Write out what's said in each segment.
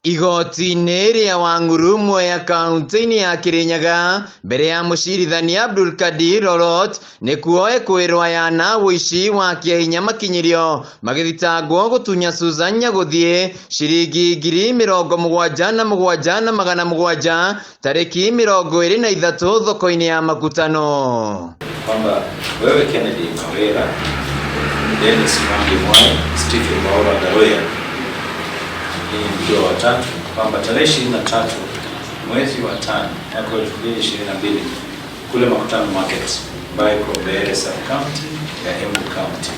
Igoti-inĩ rĩa Wang'uru Mwea kaunti-inĩ ya Kirinyaga mbere ya mũcirithania Abdul Kadir Lorot nĩkuo ekwĩrwo ayana ũici wa kĩahinya makinyirio magĩthitangwo gũtunya Susan Nyagũthiĩ ciringi 77,700 tarĩki 23 thoko-inĩ ya Makutano. Kwamba wewe Kennedy Mawera, Dennis Mwangi Mwai, Stephen Mwaura Ngaruya ni mkiwa watatu, kwamba tarehe 23 mwezi wa 5 mwaka 2022 kule Makutano Market ambayo iko Mbeere Sub County ya Embu County,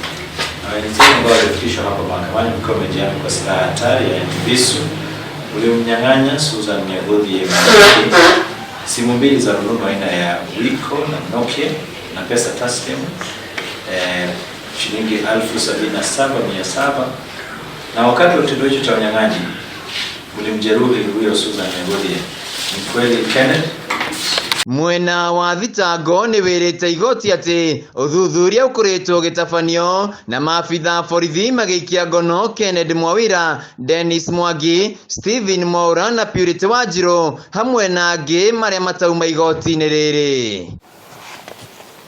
na wenzenu ambao walifikishwa hapa mahakamani mkiwa mmejihami kwa silaha hatari ya visu, ulimnyang'anya Susan Nyagothie Mwangi simu mbili za rununu aina ya Wiko na Nokia na pesa taslim shilingi 77,700, na wakati wa kitendo hicho cha unyang'anyi ulimjeruhi huyo Susan Nyagothie. Ni kweli Kenneth? Mwena wa thitango nĩ wĩrĩte igoti atĩ ũthuthuria ũkoretwo ũgĩtabanio na maabitha borithi magĩikia ngono Kennedy Mwawira, Dennis Mwangi, Stephen Mwaura na Purity Wanjiru hamwe na angĩ marĩa matauma igoti-inĩ rĩrĩ.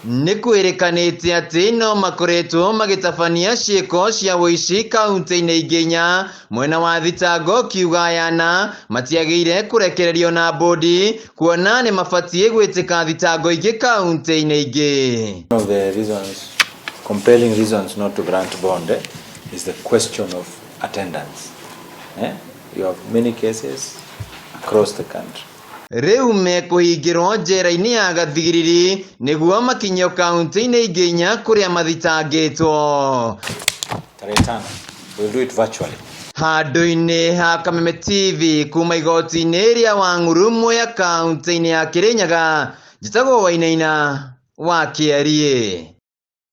Nĩ kwĩrĩkanĩte atĩ no makoretwo magĩtabania ciĩko cia ũici kaunti-inĩ ingĩ inya. Mwena wa thitango kiuga ayana matiagĩrĩire kũrekererio na bũndi kuona nĩ mabatiĩ gwĩtĩka thitango ingĩ kaunti-inĩ ingĩ. One of the reasons, compelling reasons not to grant bond is the question of attendance. You have many cases across the country. Rĩu mekũhingĩrwo njera-inĩ ya Gathigiriri nĩguo makinyio kaunti-inĩ ingĩ inya kũrĩa mathitangĩtwo. Tarehe 5, we'll do it virtually. Handũ-inĩ ha Kameme TV kuma igoti-inĩ rĩa Wang'uru Mwea kaunti-inĩ ya Kirinyaga, njĩtagwo Wainaina wa Kĩariĩ.